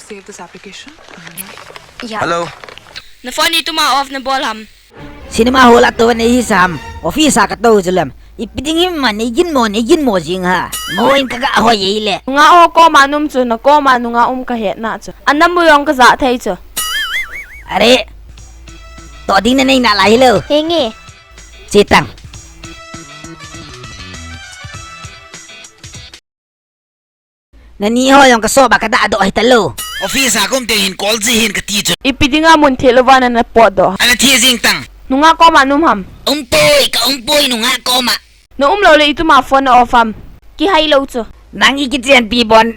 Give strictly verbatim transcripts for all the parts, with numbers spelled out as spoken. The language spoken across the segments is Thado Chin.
Save this application. Yeah. Hello. Na phone ituma off nabol ham? Cinema hall a tou nei hisam. Office a katou chu lem. Ipi ding him ma nei ginmo, nei ginmo jing ha. Mo in kaga hoi ei le. Nunga o koma um chu, nakoma nunga um kahetna chu. Anam bu jong kaja thei chu. Are. Toh ding nanei nalai hilou. Henge. Chetang. Nani ho jong kasop a kadadoh hitalou. Office a kaum teng hin call ji hin kati chu. Ipi dinga mun thei louva nana potdoh? Ana thi jing tang. Nunga koma um ham? Umpoi, kaumpoi nunga koma. Na umlou le ituma phone na off ham? Kihai lou chu. Nang ikichenpi bon.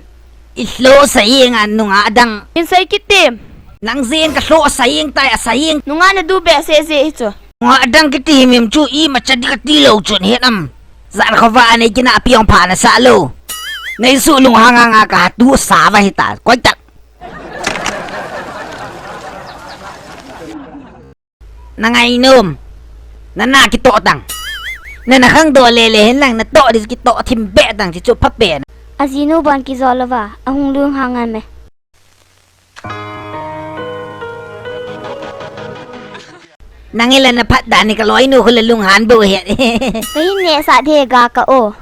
Ilhoh sa jeng a nunga adang. Hin sei kit em? Nang jeng kalhoh sa jeng tai, asa jeng. Nunga nadu behseh jeh hichu. Nunga adang kiti himhim chu imacha ding kati lou chun het am. Jan khova nei kinahpi jong pha nasah lou. Nei su lunghang anga kahatu sa va hita. Koi tak. Na ngainom. Nana kitoh tang. Nana khangdoh lele hin lang natoh di kitoh thim beh tang chu phapen. Ajinu bon kijou louva, ahung lunghang ame. Nang ila na phat dan ni kaloinu khu le lunghan bou he. Kahin nehsah de ga ka o.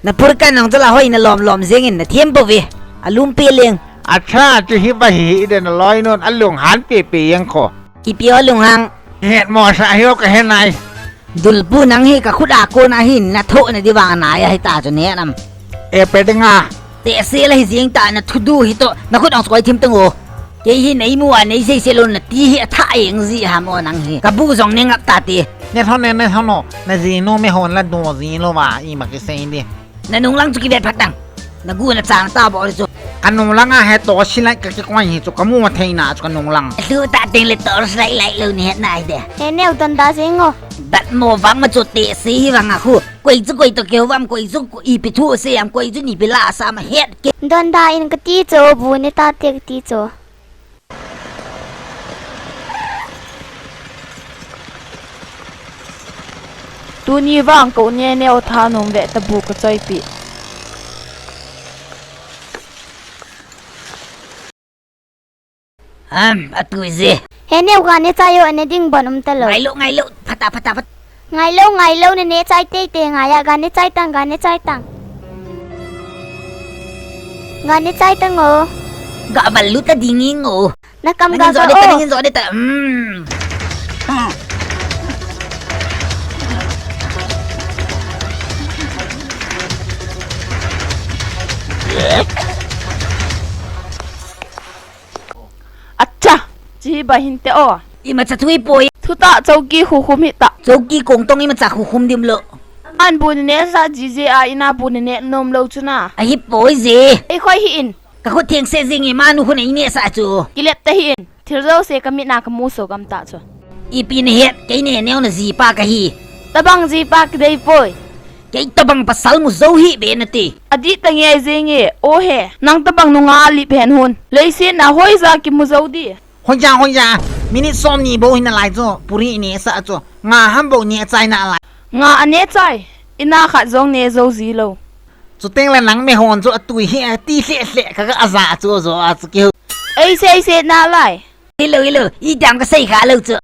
Na purkan nong chu la hoi nalom lom jeng in nathem bou ve. Alumpi leng. Acha, chu hi ba hi de naloinun alunghan pepe jeng kho. Ipi o lunghang. Hetmo sa hi o kahe nai. Dulpu nang hi kakhut a kona hin nathoh na di vang anai a hita chu ne nam. Ipi dinga. Tehse la hi jeng ta na thudu hi toh, nakhut ang koi thim tang o. Kei hi neimu a neisei se lou nati hi atha jeng ji ham o nang hi. Kabu jong ne ngap ta ti. Ne thon ne, ne thon o. Najinu me hon la do ji louva, ima kisei di. Nanung lang chu kivet phat tang. Nagu nachang ta bou chu. Kanung lang a he toh silai kakikoi hi chu kamu thei na chu kanung lang. Lu ta teng le toh silai lai lou ni het nai de. He neo donda jeng o. Datmo vang ma chu tehse hi vang a khu. Koi chu koi toh keu vam koi chu ipi thu sei am koi chu ni pi la sa ma het ke. Donda in kati chu bu ni ta te kati chu. Tuni vang ko ne neo thanom ve tabu kachoipi. Am, atui je. He neo ga ne chai o ne ding bon um talou. Ngailou, ngailou, phata, phata, phat. Ngailou, ngailou, ne ne chai tei tei ngai a, ga ne chai tang, ga ne chai tang. Ga ne chai tang o. Ga bal lu ta ding ing o. Na kam ga nangin jo ka de ta, o. Nangin jo de ta. Hmm. Acha, chi ba hin te o. Imacha thu ipoi. Thu ta chowki khukhum hi ta. Chowki kong tong imacha khukhum dim lo. An bu ne sa ji je a ina bu ne nom lo chu na. Ahi poi je. Ei khoi hi in. Ka khut theng se jing i manu khun ei ne sa chu. Kilet ta hi in. Thil jo se ka mit na ka mu so gam ta chu. Ipi ne het, kei ne neo na ji pa ka hi. Tabang ji pa ki dei poi. Kei tabang pasal mu jo hi be na ti. Adih ta nge jing e, o he. Nang tabang nunga lip hen hun. Leiset na hoija kimu jo di. Hoija, hoija. Minute som ni bou hi nalai chu. Puri ne sa chu. Nga ham bou ne chai nalai. Nga ane chai. Ina khat jong ne jo ji lo. Chuteng le nang me hon chu atui hi ati hle hle ka ga aja chu jo a chu ki. Ei sei sei nalai. Hello, hello. I dam ka sei kha lo chu.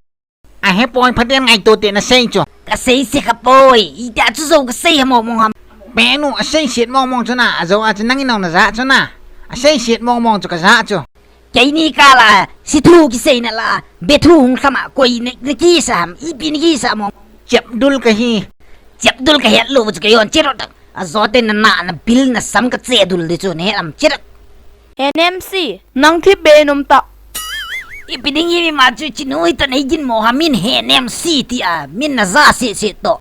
Ahe poi, phaten ngaito te na sei chu. Ka sei se kha poi. Ita chu jo ka sei ha mong mong ham. Penu, asei set mong mong chu na, ajo a chu nangin nong na ja chu na. Asei set mong mong chu ka ja chu. Keini kala, si thu kisei na la, be thu hung lhama, koi ne, ne kisa ham, ipi ne kisa mong. Chep dul ka hi. Chep dul ka het lo chu ka jon chero tak. Ajo te na na, na bil na sam ka che dul di chu ne lam chero. He nem si, nang thi be nom ta. Ipi ding hi mi ma chu chinu hi ta nei gin mo ha min he nem si ti a, min na ja si si to.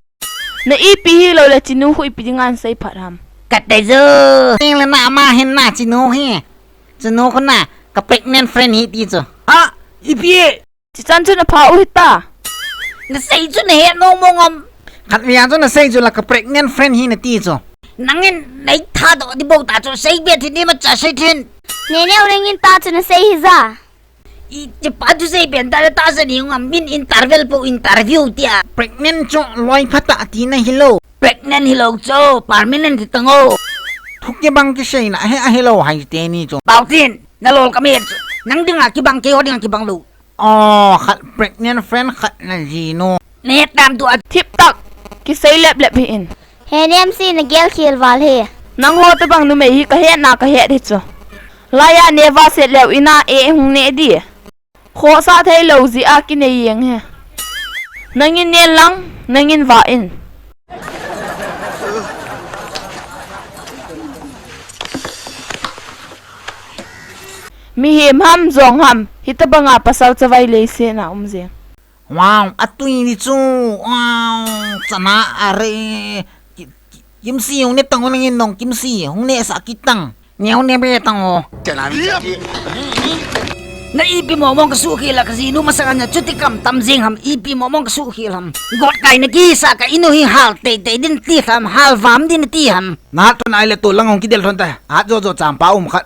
Na ipi hi lo le chinu khu ipi ding an sei phat ham. Ka te jo. Ting le na ma hin na chinu hi. Chinu khu na ka pregnant friend hi ti chu. Ha, ipi e? Chichan chu na pha u hita. Na sei chu na he no mo ngam. Khat via chu na sei chu la ka pregnant friend hi na ti chu. Nangin nei tha do di bo ta chu sei be thi ni ma cha sei thin. Ne ne u ring in ta chu na sei hi ja. I chi pa chu sei ben ta le ta sa ni ngam min interval po interview tia. Pregnant chu loi pha ta ti na hi lo. Pregnant hi lo chu permanent ti ta ngo. Thuk ki bang ki sei na he a hi lo hai te ni chu. Pau tin. Nalol ka met. Nang dinga kibang keiho dinga kibang lou. Oh, khat pregnant friend khat na jinu. Nahet tam tu a. Thip tak. Kisei lep lep hih in. He nem si nagel khel val he. Nangho tabang numei hi kahet na kahet hi chu. Laiya neva set leu ina e hung ne di. Khohsah theilou jeh a kinei jeng hi. Nangin nen lang, nangin vah in. Mihem ham, jong ham, hitabanga pasal chavai leiset a um jeng. Wow, atui ni chu, wow, chana are. Ki, ki, Kimsi, hung ne tang o nangin nong Kimsi, hung ne sa kitang. Neo ne be tang o. Na ipi momong kasuh khel a kajinu masanga na chuti kam tam jeng ham, ipi momong kasuh khel ham. Got kai na kisa ka inu hi hal teitei din ti ham, hal vam din ti ham. Nahat thon ahile tulang hung kidel thon ta. Hat jo jo changpa um khat.